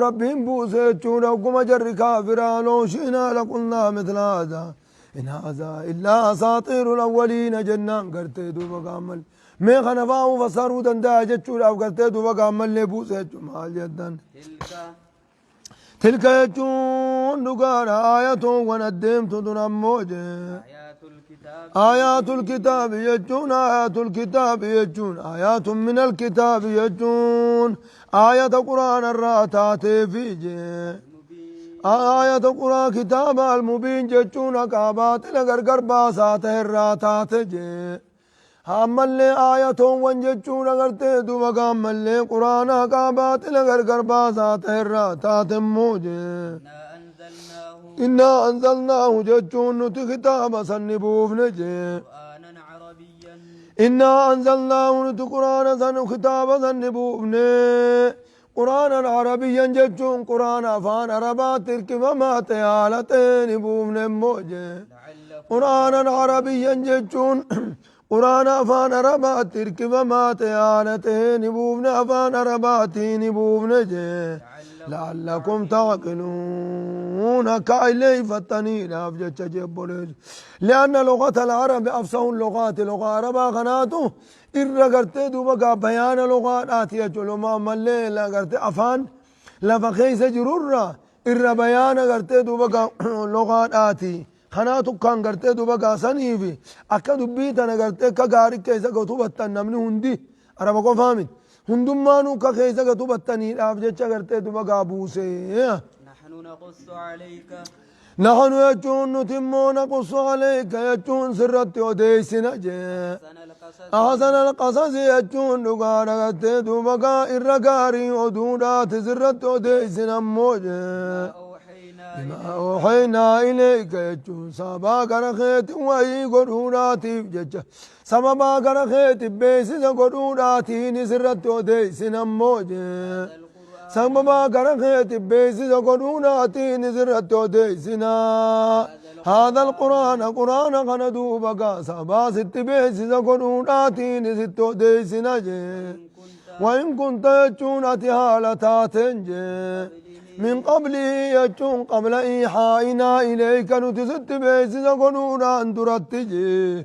Rabbiin buuse jechuudha. Ogguma jarri kaafiraa لو شئنا لقلنا مثل هذا إن هذا إلا أساطير الأولين jennaan gartee duuba gaammal mee kana fa'aa fassaruu danda'a jechuudhaaf gartee duuba gaammallee buuse jechuudha. Maal jettan? تلك تلك jechuun dhugaadha aayatoowwan addeemtu tun ammoo jee. آيات الكتاب. آيات الكتاب jechuun، آيات الكتاب jechuun، آيات من الكتاب jechuun آية قرآن irraa taateefi jee. المبين. آية قرآن كتاب المبين jechuun haqaa baaxila gargar baasaa ta'e irraa taate jee. Ammallee aayatoowwan jechuun agartee duuba gaammallee quraana haqaa baaxila gargar baasaa ta'e irraa taate immoo jee. إنا أنزلناه إنا أنزلناه jechuun nuti kitaaba sanni buufne jee. قرآنا عربيا. إنا أنزلناه nuti quraana san kitaaba sanni buufne قرآنا عربيا jechuun quraana afaan arabaatti hirkifamaa ta'e haala ta'een buufne immoo jee. لعلكم قرآنا عربيا jechuun quraana afaan arabaatti hirkifamaa ta'e haala ta'een buufne, afaan arabaatiin buufne jee. لعلكم تعقلون akka ileeyfattaniidhaaf jecha jebboleessu. لأن لغة العرب أفصح اللغات. لغة عربaa kanaatu irra gartee duuba gaa bayaana lugaadhaati jechuudha. Ammallee la gartee afaan lafa keessa jirurra irra bayaana gartee duuba gaa lugaadhaati. Kanaatu kan gartee duuba gaa saniifi akka dubbii tana gartee akka gaarii keessa gatu hubattan namni hundi araba qofaa miti. Hundummaanuu akka keessa gatu hubattaniidhaaf jecha gartee duuba gaa buusee. نحن نقص عليك نحن jechuun nuti immoo نقص عليك jechuun sirratti odeessina jee. أحسن القصص. أحسن القصص jechuun dhugaadha gartee duuba gaa irra gaarii oduudhaati sirratti odeessina immoo jee. أوحينا بما أوحينا إليك jechuun sababaa gara keeti wahii godhuudhaatiif jecha sababaa gara keeti beeksisa godhuudhaatiin sirratti odeessina immoo jee. القرآن. Sababaa gara keeti beeksisa godhuudhaatiin sirratti odeessina. هذا القرآن قرآن kana duuba gaa sababaa sitti beeksisa godhuudhaatiin sitti odeessina jee. إن كنت وإن كنت jechuun ati haala taateen jee. من قبله jechuun قبل إيحائنا إليك nuti sitti beeksisa godhuudhaan duratti jee.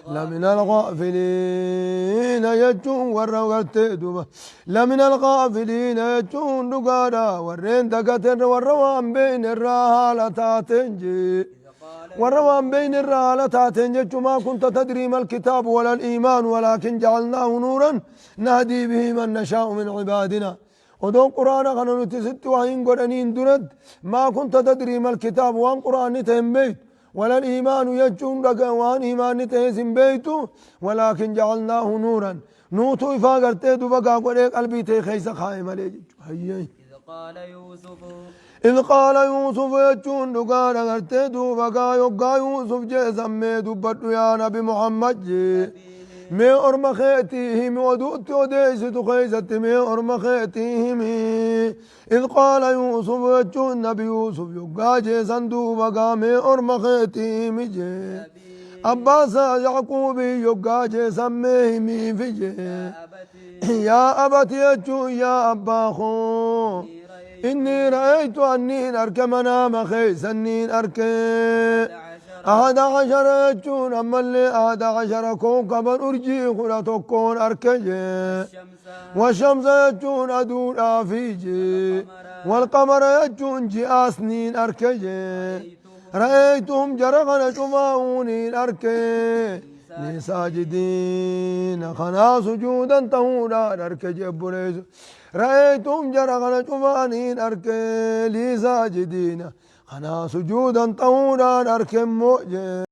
لمن لمن الغافلين. الغافلين jechuun warra gartee duuba لمن الغافلين jechuun dhugaadha warreen dagateen warra waan beeyne irraa haala taateen jee. إذ قال warra waan beeyne irraa haala taateen jechuun ما كنت تدري ما الكتاب ولا الإيمان ولكن جعلناه نورا نهدي به من نشاء من عبادنا. Odoon quraana kana nuti sitti waa hin godhaniin duratti ما كنت تدري ما الكتاب waan quraanni ta'e hin beeytu ولا الإيمان jechuun dhaga waan iimaanni ta'es hin beeytu ولكن جعلناه نورا nuutu ifaa gartee duba gaa godhee qalbii ta'e keessa kaa'e malee jechuudha. Hayyee. إذ قال يوسف إذ قال يوسف jechuun dhugaadha gartee duuba gaa yoggaa Yuusuf jee sammee dubbadhu yaa nabi Muhammad jee. Mee orma keetii himi oduutti odeessitu keeysatti mee orma keetii himi. إذ قال يوسف jechuun nabi Yuusuf yoggaa jeesan duuba gaa mee orma keetii himi jee. Abbaasaa Yacquubii yoggaa jeesan mee himiifi jee. أبت يا أبت jechuun yaa abbaa koo. إني رأيت إني رأيت أني أرك منام خيسنين أرك عشر 11 jechuun ammallee 11 كوكبا urjii 11n arke jee. الشمس والشمس jechuun aduudhaa fi jee. والقمر jechuun ji'aas niin arke jee. رأيتهم رأيتهم jara kana cufaa'uuniin arke لي ساجدين kanaa sujuudan ta'uudhaan arke jebbuleessu. رأيتهم jara kana cufaaniin arke لي ساجدين kanaa sujuudan ta'uudhaan arke immoo jee.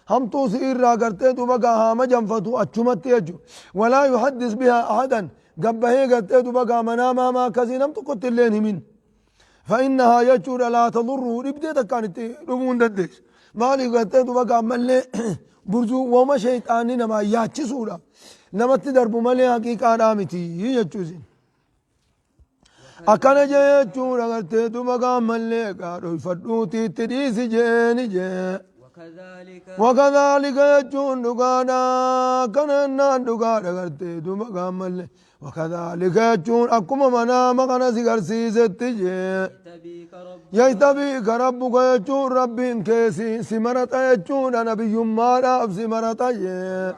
Hamtuu si irraa gartee duuba gaa haa majanfatu achumatti jechu. Walaa yuhaddis bihaa ahadan gabbahee gartee duuba gaa manaamaa hamaa akkasii nam tokkotti illee hin himin. Fa'innahaa jechuudha laa tadurruhu dhibdee takkaan itti dhufuu hin dandeessu. Maaliif gartee duuba gaa ammallee burzuu wama sheeyxaanni namaa yaachisuudha. Namatti darbu malee haqiiqaadhaa miti jechuu isin. Akkana jee jechuudha gartee duuba gaa ammallee gaa dhoyfadhuutii itti dhiisi jeeni jee. Wakadhaalika jechuun dhugaadha. Akkana jennaan dhugaadha gartee duuba gaa ammallee. Wakadhaalika jechuun akkuma manaama kana si garsiisetti jee. Yajtabiika rabbuka jechuun rabbiin kee si maraxa jechuudha nabiyyummaadhaaf si maraxa jee.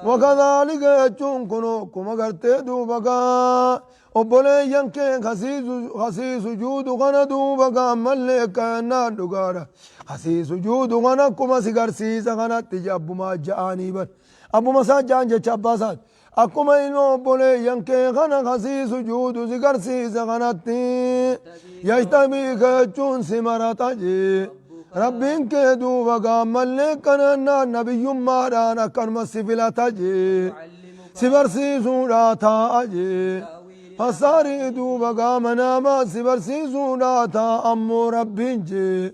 Wakadhaalika jechuun kunoo akkuma gartee duuba gaa obboleeyyan kee kasii sujuudu kana duuba gaa ammallee akka jennaan dhugaadha. Kasii sujuudu kana akkuma si garsiisa kanatti je abbumaa ja'aanii bar. Abbuma isaa ja'an jecha abbaa isaati. Akkuma ilma obboleeyyan kee kana kasii sujuudu si garsiisa kanatti yajtabiika jechuun si maraxa jee. Rabbiin kee duuba gaa ammallee kanannaan nabiyyummaadhaan akkanuma si filata jee. Si barsiisuudhaa taa'a jee. Fassaarii duuba gaa manaamaa si barsiisuudhaa taa'a ammoo Rabbiin jee.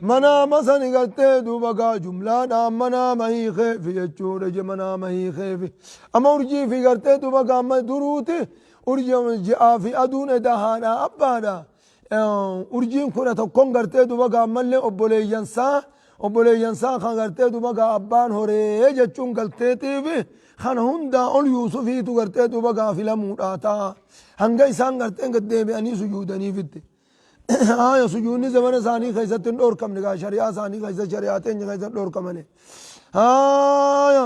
Manaama sani gartee duuba gaa jumlaadhaan manaama hiikeefi jechuudha je manaama hiikeefi. Amma urjii fi gartee duuba gaa amma duruuti urjii ji'aa fi aduun edaa haadhaa abbaadha. Urjiin kudha tokkon gartee duuba gaa ammallee obboleeyyansaa obboleeyyansaa kan gartee duuba gaa abbaan horee jechuun galteetiifi kana hundaa ol Yuusufiitu gartee duuba gaa filamuudhaa ta'a. Hanga isaan gartee gad deebi'anii sujuudaniifitti. Haaya sujuudni zamana isaanii keessatti hin dhoorkamne gaa shari'aa isaanii keessa shari'aa teenya keessa hin dhoorkamane. Haaya.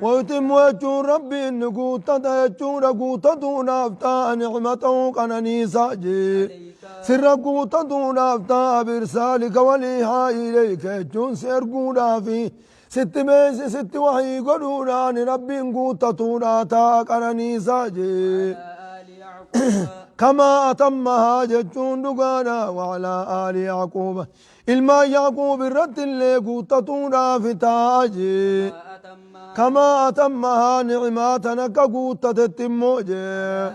Wayutimmu jechuun rabbiin ni guuttata jechuudha guuttatuudhaaf ta'a ni'matahu qananiisaa jee. Sirra guuttatuudhaaf ta'a birsaalika walii haa ilayka jechuun si erguudhaafi sitti beeysi sitti wahii godhuudhaan rabbiin guuttatuudhaa ta'a qananiisaa jee. Kamaa atammahaa jechuun dhugaadha wa'alaa aali Yaaquuba. Ilmaan Yaaquub irratti illee guuttatuudhaaf ta'a jee. Kamaa atammahaa ni'imaa tan akka guuttatetti immoo jee.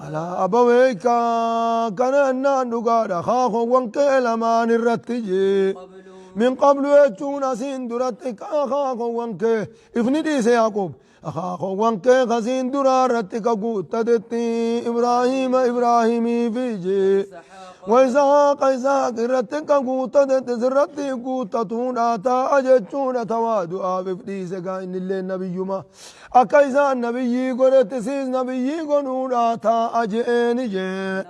Alaa abaweeyka kana jennaan dhugaadha akaakowwan kee lamaan irratti jee. Min qablu jechuun asiin duratti akaakowwan kee ifni dhiise Yaaqoob. Akaakowwan kee kasiin duraa irratti ka guuttatetti Ibraahiima Ibraahimii fi jee. Wa Isahaaqa Isahaaq irratti ka guuttatetti sirratti guuttatuudha taa'a jechuudha tawaadu'aaf if dhiise gaa innillee nabiyyuma. Akka isaan nabiyyii godhetti siis nabiyyii godhuudha taa'a je'eeni jee.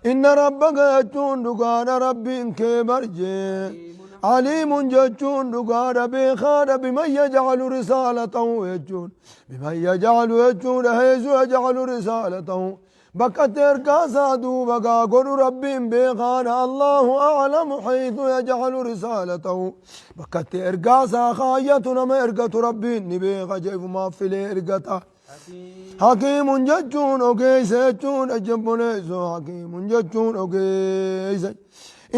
Inna rabbaka jechuun dhugaadha rabbiin kee bar jee. Aliimun jechuun dhugaadha beekaadha biman yajcalu risaalatahu jechuun biman yajcalu jechuudha heeysu yajcalu risaalatahu bakkatti ergaa isaa duuba gaa godhu rabbiin beekaadha Allahu a'lamu haythu yajcalu risaalatahu bakkatti ergaa isaa kaayyatu nama ergatu rabbiin ni beeka jeefumaaf filee ergata. Hakiimun jechuun ogeessa jechuudha jabboleessoo hakiimun jechuun ogeessa.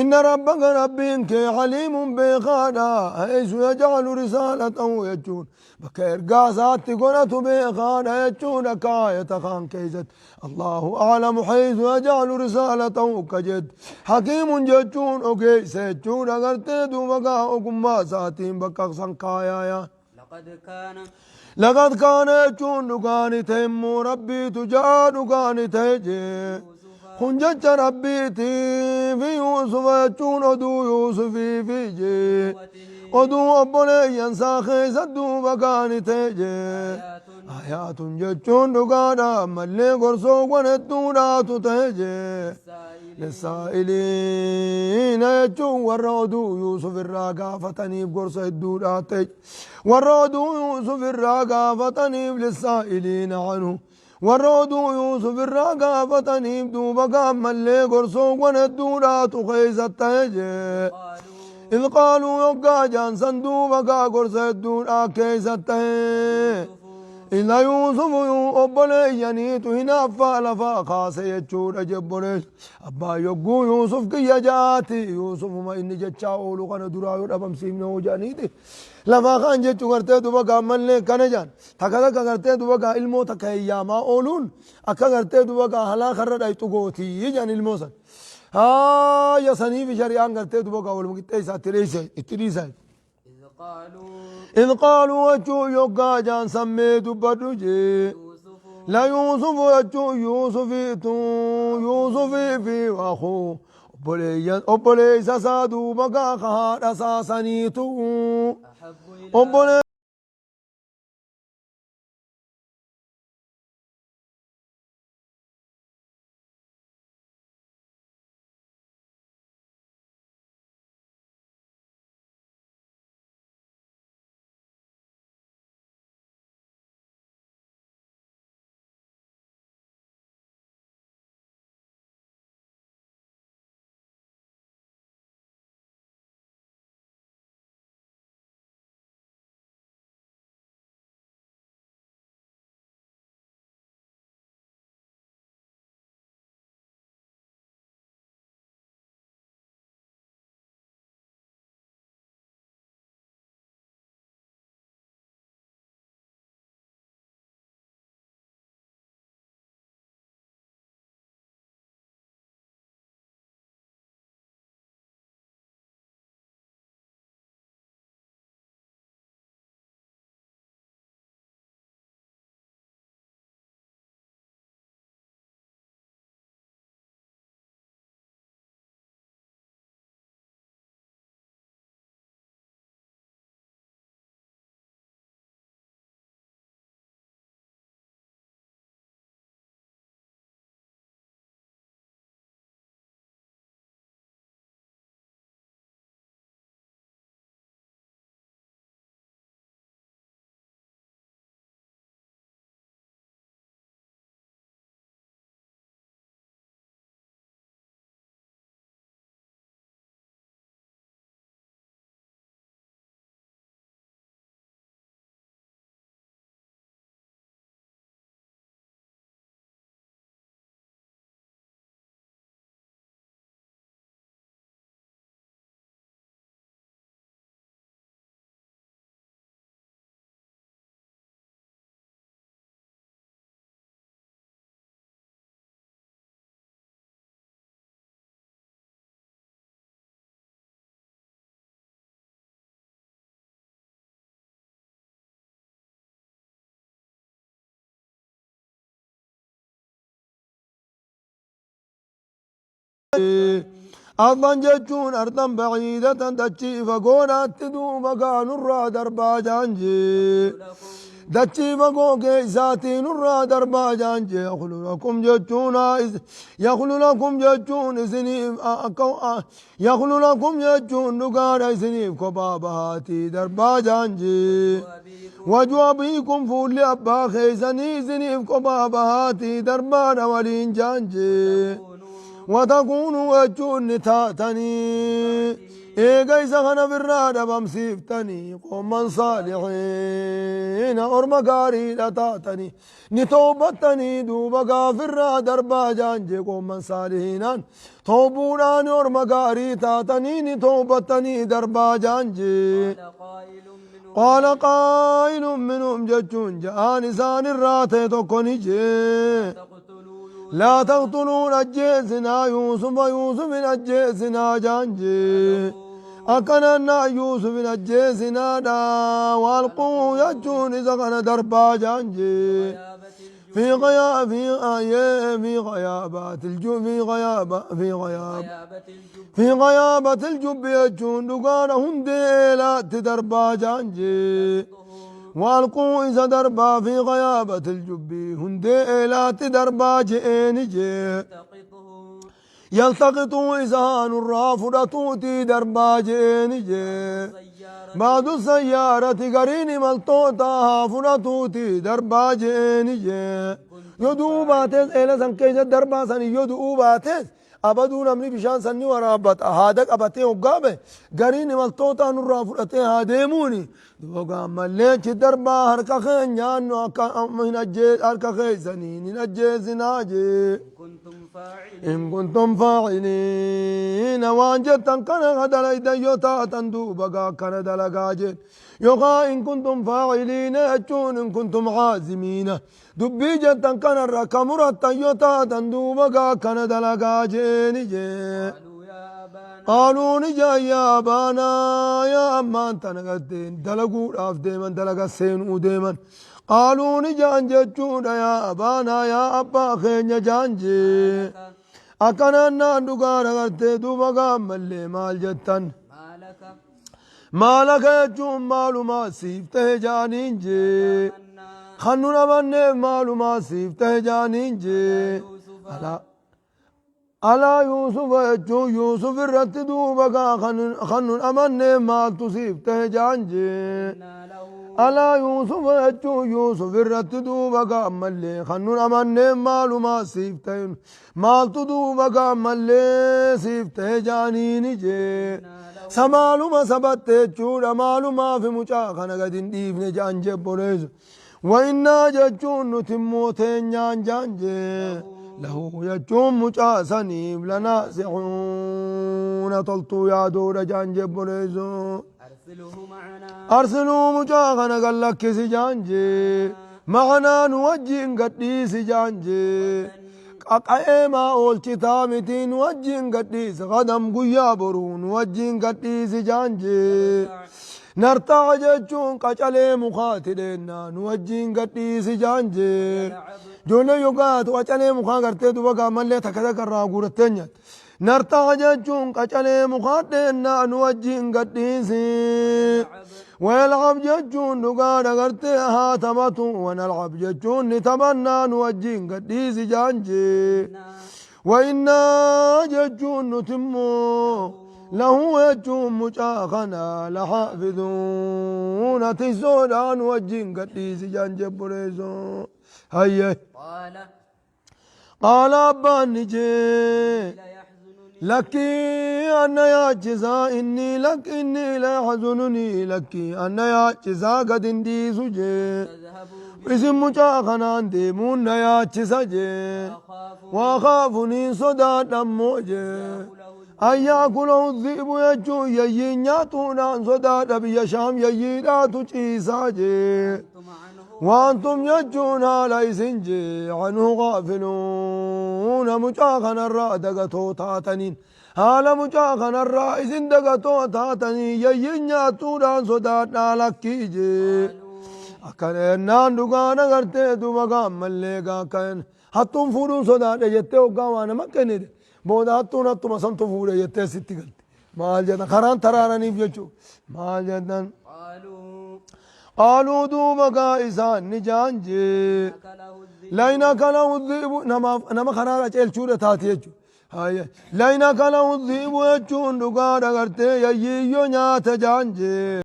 Inna rabbaka rabbiin kee haliimun beekaadha. Haysu yajcalu risaalatahu jechuun bakka ergaa isaatti godhatu beekaadha jechuudha kaayata kaan keessatti. Allahu a'lamu haysu yajcalu risaalatahu ka jedhu. Hakiimun jechuun ogeessa jechuudha gartee duuba gaa ogummaa isaatiin bakka san kaayaaya. Laqad kaana. Laqad kaana jechuun dhugaani ta'e immoo rabbiitu ja'a dhugaani ta'e jee. Kun jecha rabbiiti fi Yuusufa jechuun oduu Yuusufii fi jee. Oduu obboleeyyan isaa keessa duuba gaani ta'e jee. Ayaatun jechuun dhugaadha ammallee gorsoowwan hedduudhaatu ta'e jee. Lissaa'iliina jechuun warra oduu Yuusuf irraa gaafataniif gorsa hedduudhaa ta'e. Warra oduu Yuusuf irraa gaafataniif lissaa'iliina anhu. Warra oduu Yuusuf irraa gaafataniif duuba gaammallee gorsoowwan hedduudhaatu keessa ta'e jee. Idh qaaluu yoggaa jaan san duuba gaa gorsa hedduudhaa keessa ta'e. Ila Yuusufu obboleeyyaniitu hinaaffaa lafaa kaase jechuudha jebboleessa. Abbaa yogguu Yuusuf kiyya ja'aati Yuusufuma inni jechaa oolu kana duraa yoo dhabamsiifne hoo jedhaniiti. Lafaa kaan jechuu gartee duba gaammallee kana jedhan. Takka takka gartee duba gaa ilmoo takka heyyaamaa ooluun akka gartee duba gaa halaakarra dhayxu gootii jedhan ilmoo san. Haaya saniifi shari'aan gartee duba gaa waluma qixxeessaa itti dhiisa. إذ قالوا إذ قالوا jechuun yoggaa jaan sammee dubbadhu jee. يوسف La Yuusufu jechuun Yuusufiitu Yuusufii fi akuu obboleeyyan obboleessa isaa duuba gaafa haadha isaa saniitu أحب إلى obbolee. Ardan jechuun ardan baciidatan dachii fagoodhaatti duuba gaa nurraa darbaa jaan jee. لكم Dachii fagoo keessaatii nurraa darbaa jaan jee. Yakhlu lakum jechuun yakhlu lakum jechuun isiniif akka yakhlu lakum jechuun dhugaadha isiniif kophaa bahaatii darbaa jaan jee. وأبيكم Wajhu abiikum fuulli abbaa keessanii isiniif kophaa bahaatii darbaadha waliin jaan jee. تكونوا وتكونوا jechuun taatanii eega isa kana birraa dhabamsiiftanii qooman saalihiina orma gaariidha taatanii ni toobattanii duuba gaafirraa darbaa jaan jee qooman saalihiinaan toobuudhaan orma gaarii taatanii ni toobattanii darbaa jaan jee. قال قائل منهم قال قائل منهم jechuun ja'aan isaan irraa ta'e tokko ni jee. تقتلوا يوسف لا تقتلون أجيسنا يوسف يوسف أجيسنا جانجي أكننا يوسف أجيسنا دا والقوا يجون إذا كان دربا جانجي غيابة الجب في غياب في آية في غيابات الجب في غياب في غياب غيابة الجب في غيابة الجب يجون دقان هندي تدربا جانجي والقوا إذا دربا في غيابة الجب هندي لا تدربا جئين جي يلتقطه يلتقطوا إذا نرى توتي دربا جئين جي سيارة بعد السيارة قرين ملتوتا فرتوتي دربا جئين جي يدو باتس إلى سنكيس دربا سن يدو باتس Abaduu namni bishaan san ni waraabbata haada qabatee hoggaa bahe gariin imaltootaa nurraa fudhatee haa deemuuni duuba ammallee achi darbaa harka keenyaan nu akka hin ajjee harka keessaniin hin ajjeesinaa jee. In kuntum faa'iliina waan jettan kana ka dalaydan yoo taatan duuba gaa akkana dalagaa jeen yookaa in kuntum faa'iliina jechuun in kuntum caazimiina dubbii jettan kanarra ka murattan yoo taatan duuba gaa akkana dalagaa jeeni jee. Qaaluu ni jaan yaa abaanaa yaa ammaan tana garteen dalaguudhaaf deeman dalaga seenuu deeman. Qaaluu ni jaan jechuudha yaa abaanaa yaa abbaa keenya jaan jee. Akkanaan naan dhugaadha gartee duuba gaammallee maal jettan. Maalaka jechuun maalumaa siif tahe jaaniin jee. Kan nun amanneef maalumaa siif tahe jaaniin jee. Alaa Alaa Yuusufa jechuun Yuusuf irratti duuba gaa kan nun amanneef maaltu siif tahe jaan jee. Alaa Yuusufa jechuun Yuusuf irratti duuba gaa ammallee kan nun amanneef maalumaa siif tahe maaltu duuba gaa ammallee siif tahe jaaniini jee. Sa maaluma sabatte jechuudha maalumaafi mucaa kana gad hin dhiifne jaan jee obboleessa. Wa'innaa jechuun nuti immoo teenyaan jaan jee. Lahu jechuun mucaa saniif lanaasixuuna toltuu yaadoodha jaan jee obboleessoo. Arsiluu mucaa kana gad lakkisi jaan jee. Ma'anaa nu wajjiin gadhiisi jaan jee. Qaqa'ee maa oolchitaa miti nu wajjiin gadhiisi gadam guyyaa boruu nu wajjiin gadhiisi jaan jee. Narta'a jechuun qacalee mukaati dheennaa nu wajjiin gadhiisi jaan jee. Ijoollee yoggaatu qacalee mukaa gartee duba gaammallee takka takka irraa guurattee nyaatti. Narta'a jechuun qacalee mukaa dheennaa nu wajjiin gadhiisi. Wayal'ab jechuun dhugaadha gartee haa taphatu. Wanal'ab jechuun ni taphannaa nu wajjiin gadhiisi jaan jee. Wa'innaa jechuun nuti immoo lahu jechuun mucaa kana lahaafizuuna tiksoodhaa nu wajjiin gadhiisi jaan jee obboleessoo. Hayyee. Qaala abbaan ni jee lakkii anna yaachisaa inni lakki inni la yahzununii lakkii anna yaachisaa gad hin dhiisu jee isin mucaa kanaan deemuun na yaachisa jee waa khaafu niin sodaadha ammoo jee an yaakulahu dhi'bu jechuun yayyiin nyaatuudhaan sodaadha biyya shaam yayyiidhaatu ciisaa jee Waantum jechuun haala isin jee anhu gaafiluuna mucaa kanarraa dagatoo taataniin haala mucaa kanarraa isin dagatoo taatanii yayyiin nyaattuudhaan sodaadhaa lakkii jee akkana jennaan dhugaan agartee duuba gaammallee gaakkan hattuun fuudhuun sodaadhe jettee hoggaa waa nama kennite booda hattuun hattuma santu fuudhe jettee sitti galte Maal jedhan karaan taraaraniif jechuu maal jedhan qaaluu duuba gaa isaan ni jaan jee layna kalahu dhiibu namaaf nama karaa qaceelchuudha taate jechuu layna kalahu dhiibu jechuun dhugaa dhagartee yayyiyyoo nyaata jaan jee.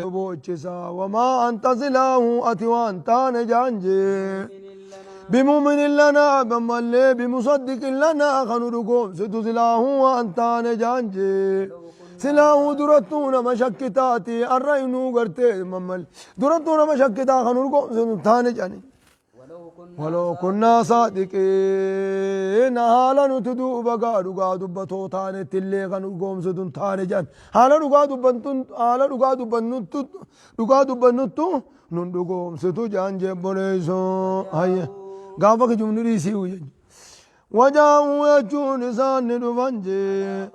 Boochisa wamaa anta silaahu ati waan taane jaan jee. بمؤمن لنا. بمؤمن لنا بمالي بمصدق لنا خنو رقوم ستو سلاه وانت نجانجي سلاه درتونا مشكتاتي الرأينو قرتي ممل درتونا مشكتا خنو رقوم ستو تاني جاني. ولو كنا ولو كنا صادقين حالا نتدو بقى رقا دبتو تاني تلي خنو رقوم ستو تاني جان حالا رقا دبتو حالا رقا دبتو رقا دبتو نون رقوم ستو جان جبوليسو هيا gaafa kijibni dhiisii jechuudha. Wajaa'uu jechuun isaan ni dhufan jee.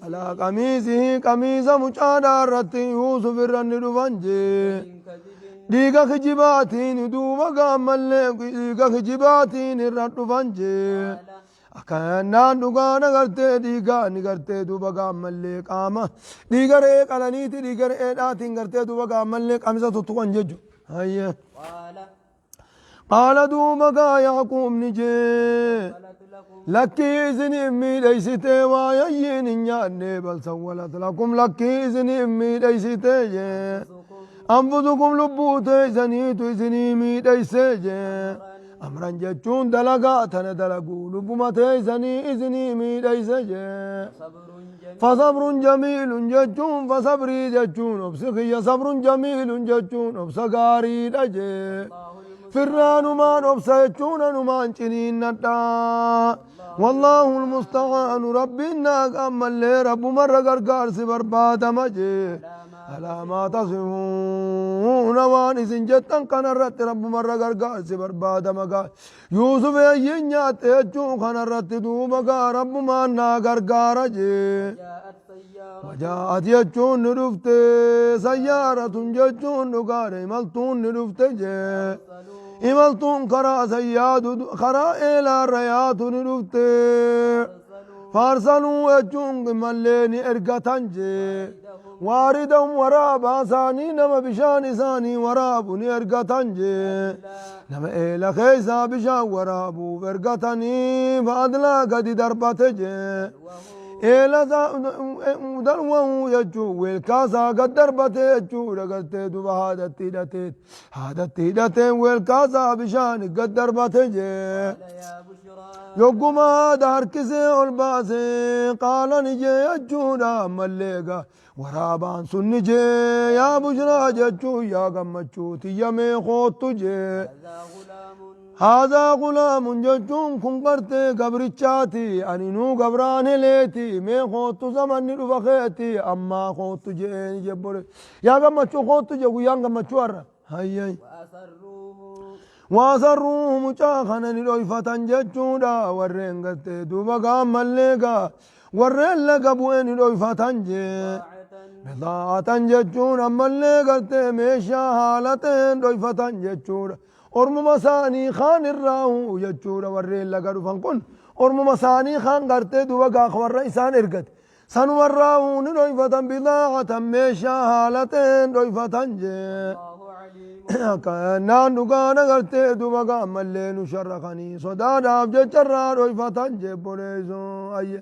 Alaa qamiisii qamiisa mucaadhaa irratti Yuusuf irra ni dhufan jee. من كذب. Dhiiga kijibaatiin duuba gaammallee dhiiga kijibaatiin irra dhufan jee. Akkanaan dhugaan agartee dhiigaa ni gartee duuba gaammallee qaama dhiiga re'ee qalaniiti dhiiga re'eedhaatiin gartee duuba gaammallee qamisa tuttuqan jechuudha. Hayyee. قال قال دوبك يعقوب نجي سولت لكم. لكي إذن أمي ليستي ويين نياني بل سولت لكم لكي إذن أمي ليستي أنفسكم. أنفسكم لبوتي زنيت إذني مي ليستي أمرا جتون دلقا تندلقوا لبمتي زني إذني مي ليستي صبر جميل. فصبر جميل جتون فصبري جتون أبسخي صبر جميل جتون أبسقاري لجي الله المستعان. فرانما نبسيتون نمان چنين نتا والله المستعان ربنا أما اللي رب مرة غرغار سبر مجي على ما على ما تصفون وان سنجتن كان الرت رب مرة غرغار سبر مجا يوسف ينيات يجون كان الرت دوبا رب ما نا غرغار جي. جاءت سيارة. وجاءت يجون رفت سيارة ججون نقار ملتون رفت جي. أرسلوا. Imaltuun karaa sayyaadu karaa eelaa rayaatu ni dhufte. أرسلوا. Faarsanuu jechuun mallee ni ergatan jee. Waaridahum waraabaa isaanii nama bishaan isaanii waraabu ni ergatan jee. Nama eela keessaa bishaan waraabuuf ergatanii fa'adlaa gadi darbate jee. Eela dalwahuu jechuun weelkaasaa gad darbate jechuudha gartee duba haadhatti hidhatee haadhatti hidhatee weelkaasaa bishaan gad darbate jee. قال يا بشرى. Yogguma haadha harkisee ol baasee qaala ni jee jechuudha ammallee gaa waraabaan sun ni jee yaa bushraa jechuun yaa gammachuu tiyyamee koottu jee. هذا غلام. هذا غلام جتون كن قرتي قبرتشاتي أني نو قبران ليتي مي خوت زمن رفخيتي أما خوت جين جبر يا قمة شو خوت جو يا قمة شو أرى هاي هاي. وأسروه. وأسروه مجاخنا لويفة جتودا ورين قرتي دوبا قام الليقا ورين لقبوين لويفة جي. بضاعة. بضاعة جتون أما اللي قرتي ميشا حالتين لويفة جتودا Ormuma isaanii kaan irraa jechuudha warreen laga dhufan kun ormuma isaanii kaan gartee duuba gaafa warra isaan ergate sanumarraa ni dhoyfatan bidaacatan meeshaa haala ta'een dhoyfatan jee. الله عليم. Naan dhugaan agartee duuba gaammallee nu sharrakanii sodaadhaaf jecharraa dhoyfatan jee boleessoo ayye.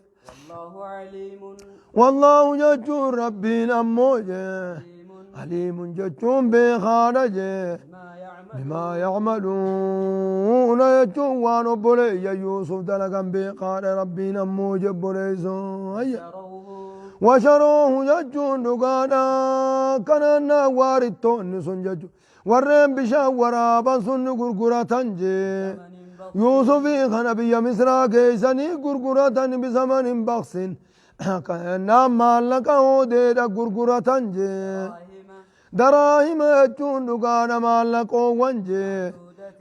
والله عليم. Wallaahu jechuun rabbiin ammoo jee. عليم. Aliimun jechuun beekaadha jee. بما يعمل. بما يعملون يجون وان أبولي يوسف دلقا بقال ربنا موجب بوليسو شروه. وشروه يجون دقانا كان واردتون سن ججو ورين بشا ورابا سن غرغرة جي. ثمن بخس. يوسف خان بيا مصر كيسني غرغرة بزمن بخس كان مالك هودي غرغرة جي. دراهم. دراهم jechuun dhugaadha maallaqoowwan jee.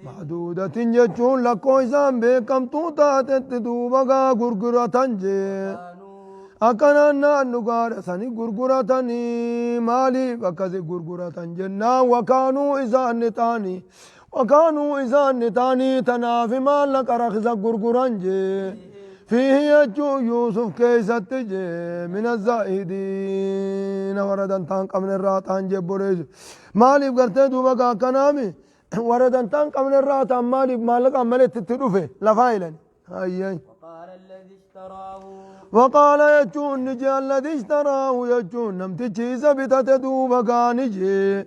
معدودة. Macduudatin jechuun lakkoo isaan beekamtuu taatetti duuba gaa gurguratan jee. كانوا. Akkanaan naan dhugaadha sani gurguratanii maaliif akkasi gurguratan jennaan wakaanuu isaan ni ta'anii wakaanuu isaan ni ta'anii tanaafi maallaqa rakisa gurguran jee. فيه يجو يوسف كيست جي من الزاهدين وردا تان قمن الراتان جبريز مالي قرتي دوبا كنامي وردا تان قمن الراتان مالي مالك عملت تتلوفه لفايلا هاي هاي. وقال الذي اشتراه. Waqaala jechuun ni jee alladhi ishtaraahu jechuun namtichi isa bitate duuba gaa ni jee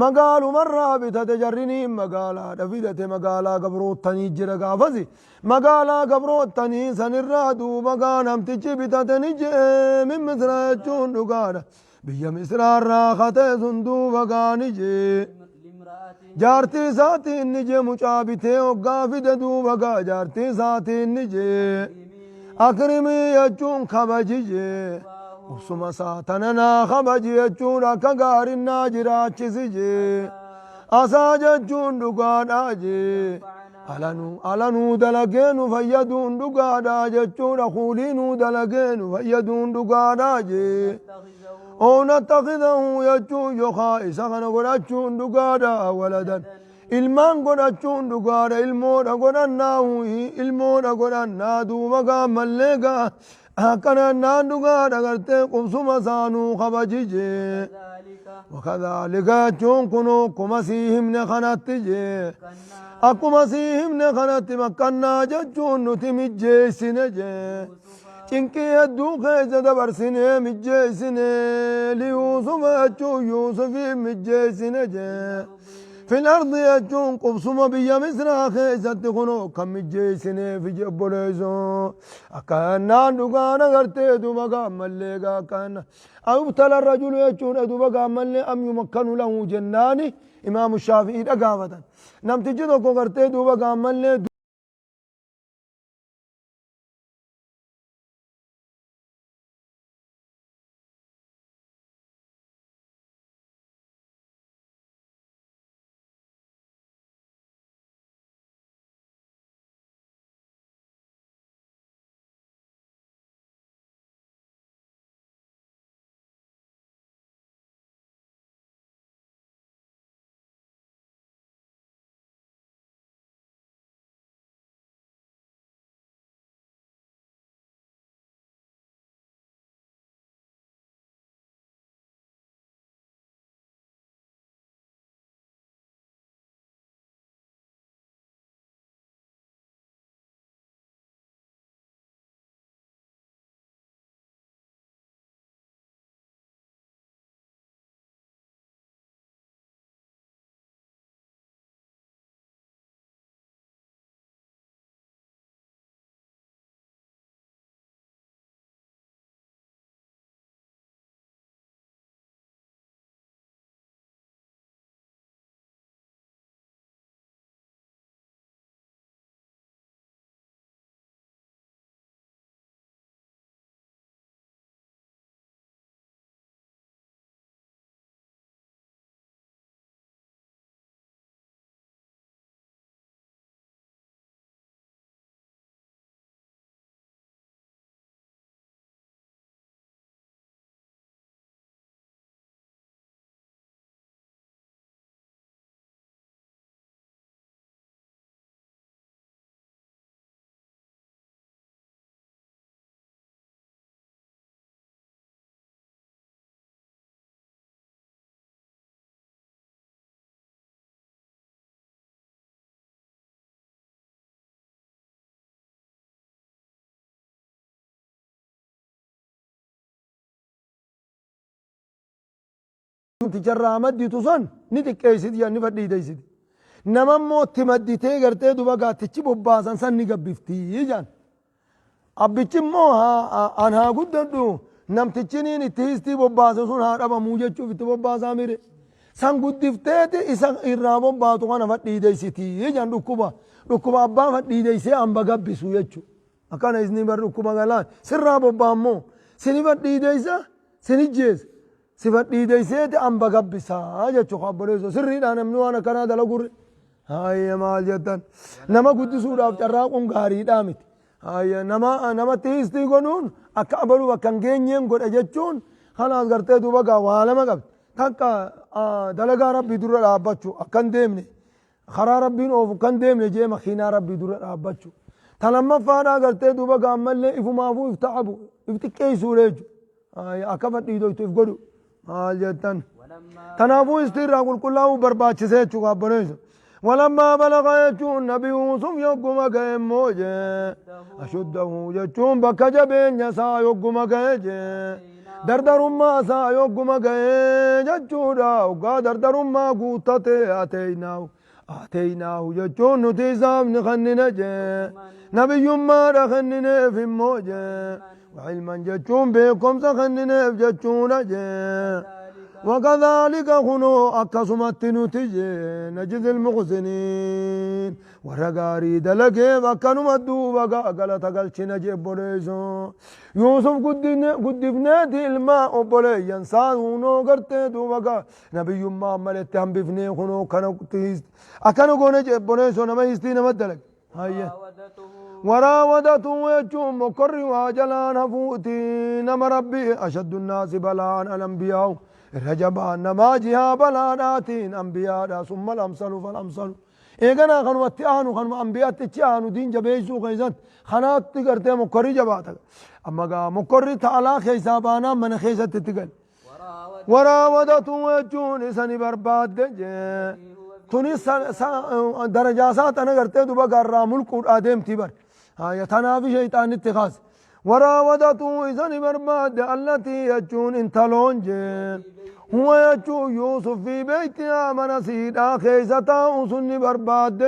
magaalumarraa bitate jarriniin magaalaadha fidate magaalaa gabroottanii jira gaafasi magaalaa gabroottanii sanirraa duuba gaa namtichi bitate ni jee min misra jechuun dhugaadha biyya misraarraa katee sun duuba gaa ni jee jaartii isaatiin ni jee mucaa bitee hoggaa fide duuba gaa jaartii isaatiin ni jee akrimii jechuun kabaji jee qubsuma isaa tana naa kabaji jechuun akka gaarin naa jiraachisi jee asaa jechuun dhugaadhaa jee alanuu dalagee nu fayyaduun dhugaadhaa jechuudha kuulii nuu dalagee nu fayyaduun dhugaadhaa jee oo nattakhidahu jechuun yookaa isa kana godhachuun dhugaadha waladan ilmaan godhachuun dhugaadha ilmoodha godhannaahu ilmoodha godhannaa duuba gaammallee gaa akkanannaan dhugaadha gartee qubsuma isaanuu kabaji jee wakadhaalika jechuun kunuu akkuma sii himne kanatti jee akkuma sii himne kanatti makkannaa jechuun nuti mijjeessine jee cinqii hedduu keessa dabarsinee mijjeessine liyuusufa jechuun yuusufiif mijjeessine jee fil ardi jechuun qubsuma biyya misraa keessatti kunoo kan mijjeessineef ije obboleessoo akkannaan dhugaan agartee duba gaammallee gaakkanna ayubtala rajulu jechuudha duba gaammallee am yumakkanu lahu jennaani imaamu shaafi'ii dhagaafatan namtichi tokko gartee duuba gaammallee namticharraa madditu san ni xiqqeessiti jedhan ni fadhiiteessiti. Nama immoo itti madditee gartee duba gaattichi bobbaasan san ni gabbifti jedhan. Abbichi immoo an haa guddadhu namtichiniin itti histii bobbaase sun haa dhabamuu jechuuf itti bobbaasaa mire. San guddifteeti isa irraa bobbaatu kana fadhiiteessiti jedhan dhukkuba. Dhukkuba abbaa fadhiiteessee hamba gabbisu jechuudha. Akkana isni bar dhukkuba galaan sirraa bobbaammoo sini fadhiiteessa sini jeessa. Si fadhiideyseeti amba gabbisaa jechuu ka obboleessoo sirriidhaa namni waan akkanaa dalagurre haayya maal jettan nama guddisuudhaaf carraaquun gaariidhaa miti haayya nama namatti hiistii godhuun akka abaluu bakka hin geenyeen godha jechuun kanaas gartee duuba gaa waa lama qabdi takka dalagaa rabbii dura dhaabbachuu akka hin deemne karaa rabbiin oofu akka hin deemne jee makiinaa rabbii dura dhaabbachuu ta lammaffaadhaa gartee duuba gaa ammallee ifumaafuu if ta'abu if xiqqeessuudha jechuudha akka fadhiidoytu if godhu maal jettan tanaafuu istii irraa qulqullaa'uu barbaachisee jechuudha obboleessa. Walammaa balaga jechuun nabi Yuusuf yogguma ga'e immoo jee. Ashuddahu jechuun bakka jabeenya isaa yogguma ga'e jee. Dardarummaa isaa yogguma ga'e jechuudha. Hoggaa dardarummaa guuttate ateeynaahu. Ateeynaahu jechuun nuti isaaf ni kennine jee. Nabiyyummaadha kennineef immoo jee. Ilman jechuun beekumsa kennineef jechuudha jee. وكذلك خنو أكسمت نتجي نجزي المحسنين ورقاري دلقي بكنو مدوبا قالت قالت نجيب بوليسو يوسف قدفناتي الماء بولي ينسان خنو قرتي دوبا نبي ما ملت هم بفني خنو كانوا تيست أكنو قو نجيب بوليسو نما يستينا مدلق هيا وراودته يجوم مكر وجلان هفوتي نما ربي أشد الناس بلاء الأنبياء الرجبان نما جها بلاء أنبياء ثم الأمثل فالأمثل إيقنا خنو اتعانو خنو أنبياء تتعانو دين جبيسو خيزت خنات تقرتي مكري جباتك أما قا مكري تعالى خيسابانا من خيزت تتقل وراودته يجون سني برباد توني درجات أنا قرتي دوبا قرى ملك آدم تبر هاي تنافي شيطان اتخاذ وراودته إذن برباد التي يجون انتلون هو يجو يوسف في بيتها من سيدا خيزتا سن برباد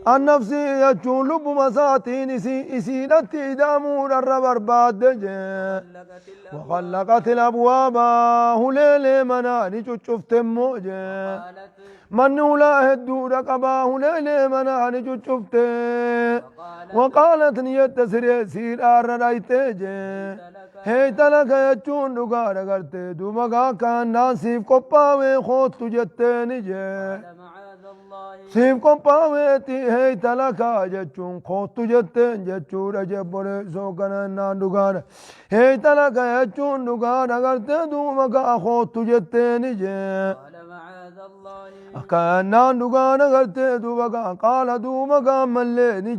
النفس يجون لب مساتين إسيدتي دامور الربرباد وغلقت الأبواب هليل مناني شفت موجه من ولا هدو رقبا هليل مناني شفت وقالت نيت سري سير الرأيت هي تلك يجون دغار غرتي دومغا كان ناسيف كوباوي خوت تجتني سيف كوباوي تي هي تلك يجون خوت تجتن جچو رجبره سو كان نا دغار هي تلك يجون دغار غرتي دومغا خوت تجتني كان دغار غرتي دومغا قال دومغا ملني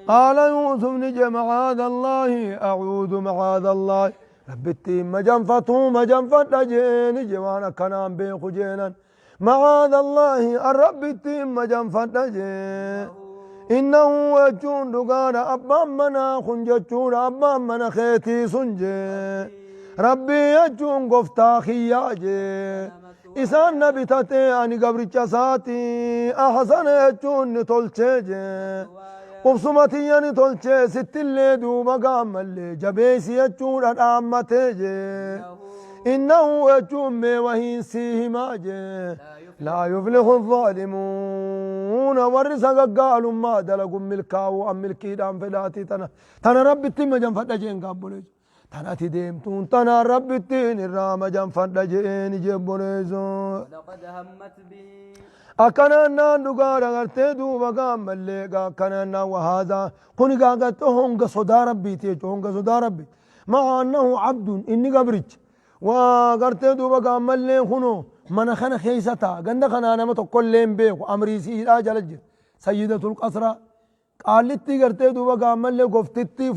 قال يوسف نجي معاذ الله أعوذ معاذ الله ربتي ما جنفتو ما جنفت جيني جوانا كنام بيخو جينا معاذ الله الرب ما جنفت إنه وجون دقان أبا منا خنجتون أبا منا خيتي سنجي ربي يجون قفتا خياجي إسان نبتتي أني قبر جساتي أحسن يجون نتولتي قبصمتي يعني تولتي ست اللي دوبا قام اللي جبيسي يجون الأمتي إنه يجون وهين سيهما لا يفلح الظالمون ورث قالوا ما دلقوا ملكاو أم ملكي دام فلاتي تنا تنا ربي تيم جن فتجين قابلوا تنا تديمتون تنا ربي تين الرام جن فتجين جبوليزو لقد همت به أكننا نقال غرتي دوبا قام اللي كننا وهذا كن قاقت هونغ صدا ربي تيج هونغ صدا ربي مع أنه عبد إني قبرج وغرتي دوبا قام اللي خنو من خن خيستا غند خنا أنا متقول لين بيخ أمري سيدا جلج سيدة القصر قالت غرتي دوبا قام اللي قفتتي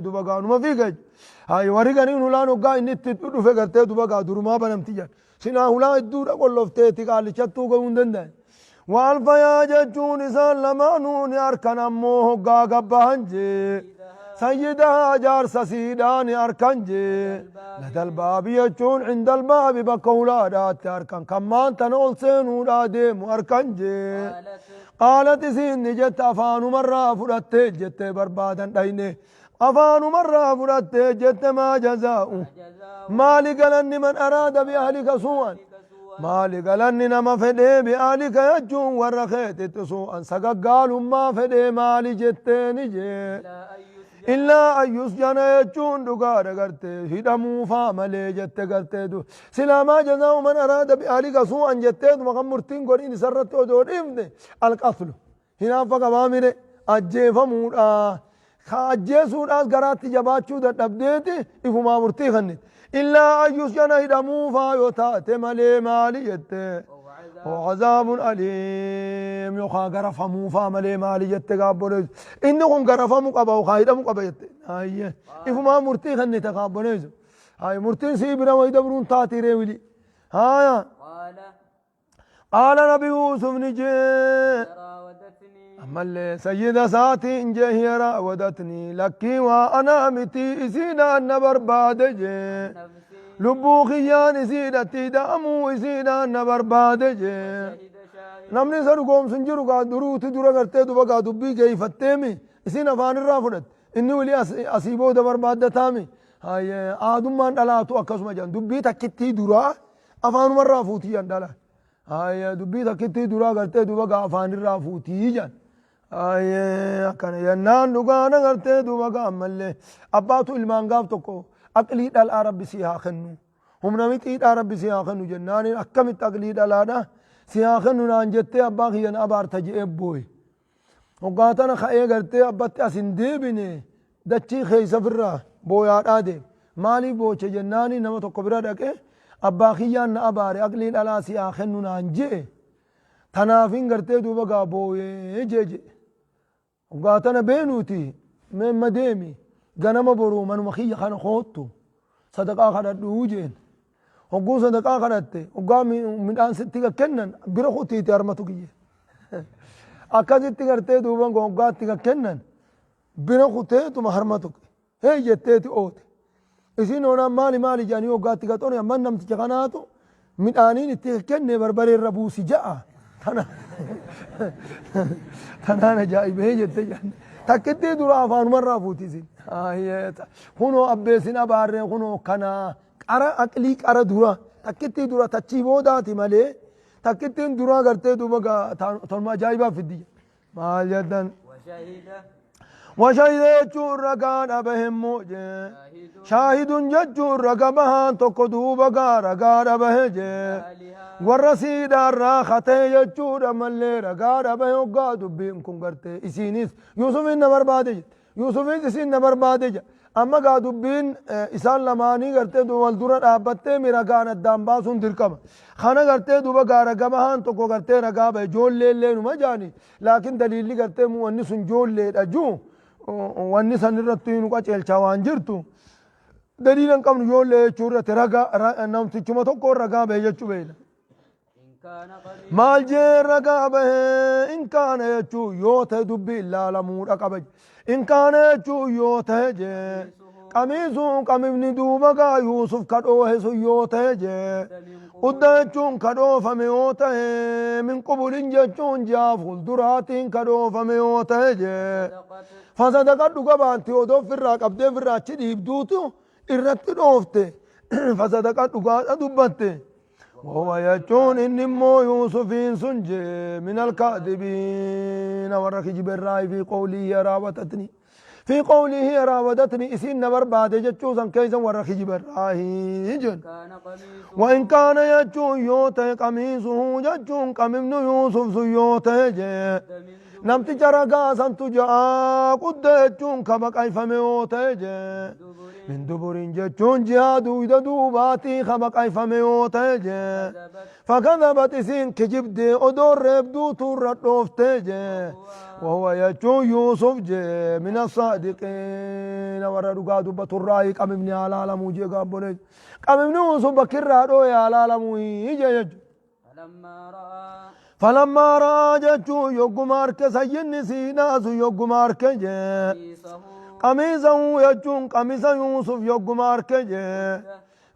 Duba gaa numa fiiga hayi warri gariin hulaan hoggaa inni itti dhufe gartee duba gaa durumaa banamti jedhan sinaa hulaa hedduudha qollofteeti qaallichattuu gahuu hin danda'an waalfayaa jechuun isaan lamaanuu ni harkan ammoo hoggaa gabbahan jee sayyidahaa jaarsa siidhaa ni harkan jee ladalbaabi jechuun cindalbaabi bakka hulaadhaatti harkan kan maantana ol seenuudhaa deemu harkan jee qaalat isiin ni jette afaanumarraa fudhattee jettee barbaadan dhayne afaanumarraa fudhattee jette maa jazaa'u maali galanni man araada bi ahlika su'an maali galanni nama fedhee bi ahlika jechuun warra keetitti su'an sagaggaalummaa fedhee maali jetteeni jee illaa an yusjana jechuun dhugaadha gartee hidhamuufaa malee jette gartee du silaa maa jazaa'u man araada bi ahlika su'an jetteetuma kan murtiin godhin isarratti odoo dhiifne alqatlu Hinaaffa qabaa mire ajjeefamuudha. Ka ajjeesuudhaas garaatti jabaachuu dadhabdeeti ifumaa murtii kennite. Illaa an yusjana hidhamuufaa yoo taate malee maali jette. Azaabun aliim yookaan garafamuufaa malee maali jette gaabboleessu. Inni kun garafamu qaba yookaan hidhamu qaba jette. Ayyee ifumaa murtii kennite gaabboleessu. Hayi murtiin sii bira wayi dabruun taati ree wili. Haaya. Qaala nabi Yuusuf ni jee ammallee sayyida isaatiin jee hiya raawadatnii lakkii waa anaa miti isiidhaan na barbaade jee lubbuu kiyyaan isiidhatti ida'amuu isiidhaan na barbaade jee namni isa dhugoomsu hin jiru gaa duruuti dura gartee duba gaa dubbii geeyfatteemi isiin afaanirraa fudhatte inni wili asii booda barbaaddataami aadummaan dhalaatu akkasuma jedhan dubbii takkittii duraa Afaanumarraa fuutii jedhan dhalaan. Haaya dubbii takkittii duraa gartee duba gaa afaanirraa fuutii jedhan. Haaya akkana jennaan dhugaan agartee duba gaa ammallee abbaatu ilmaan gaaf tokko aqlii dhalaa rabbi sii haa kennu. Humna mixiidhaa rabbi sii haa kennu jennaaniin akkamitti aqlii dhalaadha sii haa kennu naan jettee abbaa kiyya na abaarta je'ee booye. Hoggaa tana ka'ee gartee abbatti as hin deebine dachii keessa firraa booyaadhaa deeme. Maaliif booche jennaani nama tokko bira dhaqe abbaa kiyyaan na abaare aqlii dhalaa si haa kennu naan je'e. Tanaafin gartee duuba gaa booyee jee je'e. Hoggaa tana beenuuti meemma deemi ganama boruu manuma kiyya kana koottu sadaqaa kadhadhuu jeen. Hogguu sadaqaa kadhatte hoggaa midhaan sitti kennan bira kutiiti harmatu kiyye. Akkasitti gartee duuba hoggaatti kennan bira kuteetuma harma tuqe. Hey jetteeti oote. Isiin oonaan maali maali jedhanii hoggaatti gaxoone amman namticha kanaatu midhaaniin itti kenne barbaree irra buusi ja'a. Tana tanaan ajaa'ibee jette jedhan. Takkittii dura afaanumarraa fuuti isin. Kunoo abbeessin abaarree kunoo kanaa qara aqlii qara dura takkittii dura tachii boodaati malee takkittiin duraa gartee duuba tanuma ajaa'ibaa fiddi. Maal jettan? Washahida jechuun ragaa dhabahe immoo jee. Shaahidun jechuun raga bahaan tokko duuba gaa ragaa dhabahe jee. Warra siidhaarraa katee jechuudha mallee ragaa dhabahe hoggaa dubbiin kun gartee isiinis Yuusufiin na barbaade jette. Yuusufis isiin na barbaade jedha. Amma gaa dubbiin isaan lamaanii gartee wal dura dhaabbattee mi ragaan addaan baasuun dirqama. Kana gartee duba gaa raga bahaan tokko gartee ragaa bahe joollee illee numa jaani. Laakiin daliilli gartee wanni sun joolleedha juu wanni san irratti nu qaceelchaa waan jirtu. Daliila hin qabnu joollee jechuu irratti ragaa namtichuma tokkoon ragaa bahe jechuu beekna. Maal jee ragaa bahee in kaana jechuun yoo ta'e dubbiin laalamuudha qaba. In kaana jechuun yoo ta'e jee qamiisuun qamifni duuba gaa Yuusuf ka dhoohe sun yoo ta'e jee udda jechuun ka dhoofame yoo ta'e min qubulin jechuun ji'a fuulduraatiin ka dhoofame yoo ta'e jee fasadaqa dhuga baanti odoo ofirraa qabdee ofirraa achi dhiibduutu irratti dhoofte fasadaqa dhugaadha dubbatte. Wahuwa jechuun inni immoo Yuusufiin sun jee min alkaadibiina warra kijiberraayi fi qawlihi raawatatni fi qawlihi raawadatni isiin na barbaade jechuu san keessa warra kijiberraayi jeen. Wa in kaana jechuun yoo ta'e qamiisuhu jechuun qamifnu Yuusuf sun yoo ta'e jee namticha ragaa santu ja'a qudda jechuun ka baqayfame yoo ta'e jee. Min duburiin jechuun jihaa duyda duubaatii ka baqayfame yoo ta'e jee. Fakadhabat isiin kijibdee odoon reebduu tuurra dhooftee jee. Wahuwa jechuun Yuusuf jee mina saadiqiina warra dhugaa dubbaturraayi qamifni haa laalamuu jee gaabbolee. Qamifni Yuusuf bakki irraa dhooye haa laalamuu jee jechuudha. Falammaa ra'aa jechuun yogguma arke sayyidni siidhaa sun yogguma arke jee. Qamiisahu jechuun qamisa Yuusuf yogguma arke jee.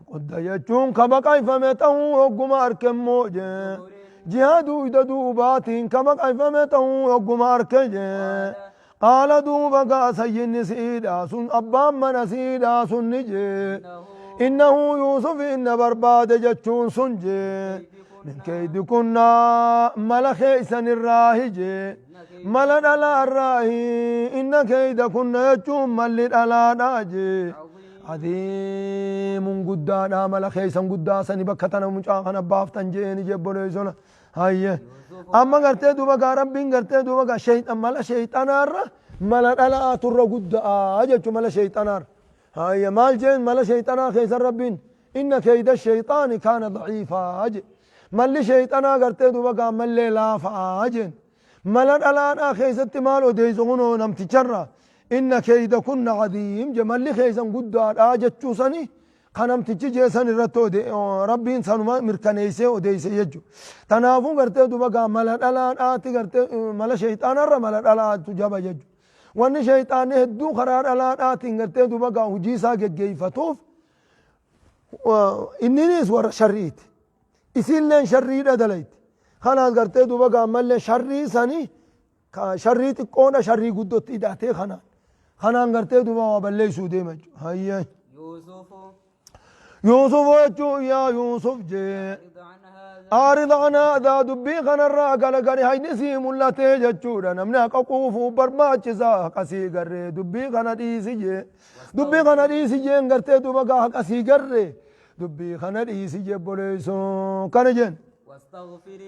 Qudda jechuun ka baqayfame ta'uu yogguma arke immoo jee. Jiha duyda duubaatiin ka baqayfame ta'uu yogguma arke jee. Qaala duuba gaa sayyidni siidhaa sun abbaan mana siidhaa sun ni jee. Innahu Yuusufiin na barbaade jechuun sun jee. Min keeydi kunnaa mala keeysan irraahi jee. Mala dhalaa irraahi inna keeyda kunna jechuun malli dhalaadhaa jee. Aziimun guddaadhaa mala keeysan guddaa sani bakka tana mucaa kana baaftan jeeni jee obboleessona. Hayye. Amma gartee duuba gaa rabbiin gartee duuba gaa sheeyxan mala sheeyxanaarra mala dhala'aaturra turra guddaa jechuun mala sheeyxanaarra. Hayye maal jeen mala sheeyxanaa keessan rabbiin inna keeyda sheeyxaani kaana daciifaa je. Malli sheeyxanaa gartee duuba gaa mallee laafaa jeen. Mala dhalaadhaa keessatti maal odeessu kunoo namticharra inna keeyda kunna cadiim je malli keessan guddaadhaa jechuu sanii ka namtichi jee san irratti rabbiin sanuma mirkaneessee odeesse jechuudha. Tanaafuu gartee duba gaa mala dhalaadhaatti gartee mala sheeyxaanarra mala dhalaatu jaba jechuudha. Wanni sheeyxaanni hedduu karaa dhalaadhaatiin gartee duba gaa hojii isaa geggeeffatuuf inninis warra sharriiti. Isiilleen sharriidha dalayti. Kanaas gartee duba gaa ammallee sharrii sanii sharrii xiqqoodha sharrii guddootti hidhatee kanaan. Kanaan gartee duba waa balleessuu deema jechuudha. Hayyee. Yuusuf jechuun yaa Yuusuf jee. Aarid an haadaa dubbii kanarraa garagali hayni sii mul'atee jechuudha. Namni haqa quufuu barbaachisaa haqa sii garree dubbii kana dhiisi jee. Dubbii kana dhiisi jeen gartee duba gaa haqa sii garree dubbii kana dhiisi jee obboleessoo kana jeen.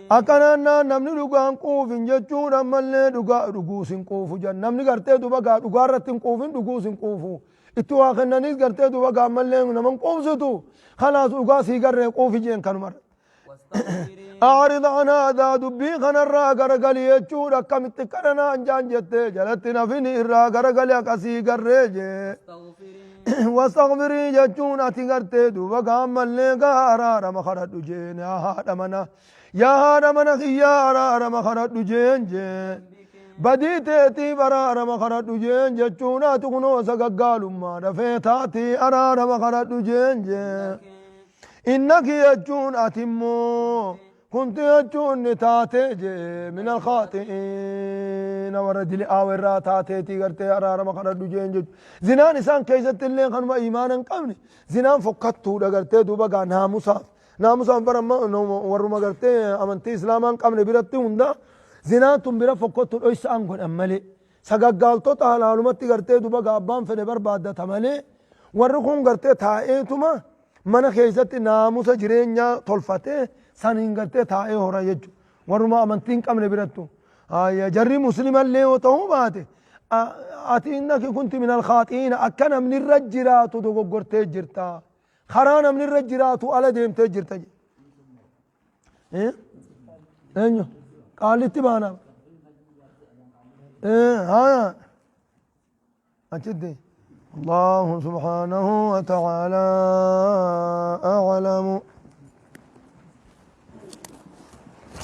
Akkanaan naan namni dhugaan quufin jechuudha ammallee dhugaa dhuguus hin quufu jedhan. Namni gartee duba gaa dhugaa irratti hin quufin dhuguus hin quufu. Itti waa kennaniis gartee duba gaa ammallee nama hin quufsitu. Kalaas dhugaa sii garree quufi jeen kanuma. Aarid an haadaa dubbii kanarraa garagali jechuudha akkamitti kadhanaan jaan jettee jalatti nafini irraa garagali akkasii garree jee. Wastaghfirii jechuun ati gartee duuba gaa ammallee gaa araarama kadhadhu jeen yaa haadha mana yaa haadha mana kiyyaa araarama kadhadhu jeen jee. Badii teetiif araarama kadhadhu jeen jechuun ati kunoo sagaggaalummaa dafee taatii araarama kadhadhu jeen jee. Innaki jechuun ati immoo kunti jechuun ni taatee jee min alkhaaxi'iina warra dili'aawa irraa taateetii gartee araarama kadhadhu jeen jechuudha. Zinaan isaan keessatti illee kanuma imaana hin qabne zinaan fokkattuudha gartee duuba gaa naamusaaf. Naamusaaf bara warruma gartee amantii islaamaa hin qabne biratti hunda zinaan tun bira fokkottu dhoysaan godhan malee. Sagaggaaltota halaalumatti gartee duuba gaa abbaan fedhe barbaaddata malee warri kun gartee taa'eetuma mana keessatti naamusa jireenyaa tolfatee saniin gartee taa'ee hora jechuudha. Warruma amantii hin qabne birattu. Jarri muslimallee yoo ta'uu baate ati innaki kunti min alkhaaxiina akka namni irra jiraatu dogoggortee jirta. Karaa namni irra jiraatu ala deemtee jirta. Eenyu? Qaalitti baana. Haa. Achitti. الله سبحانه وتعالى أعلم.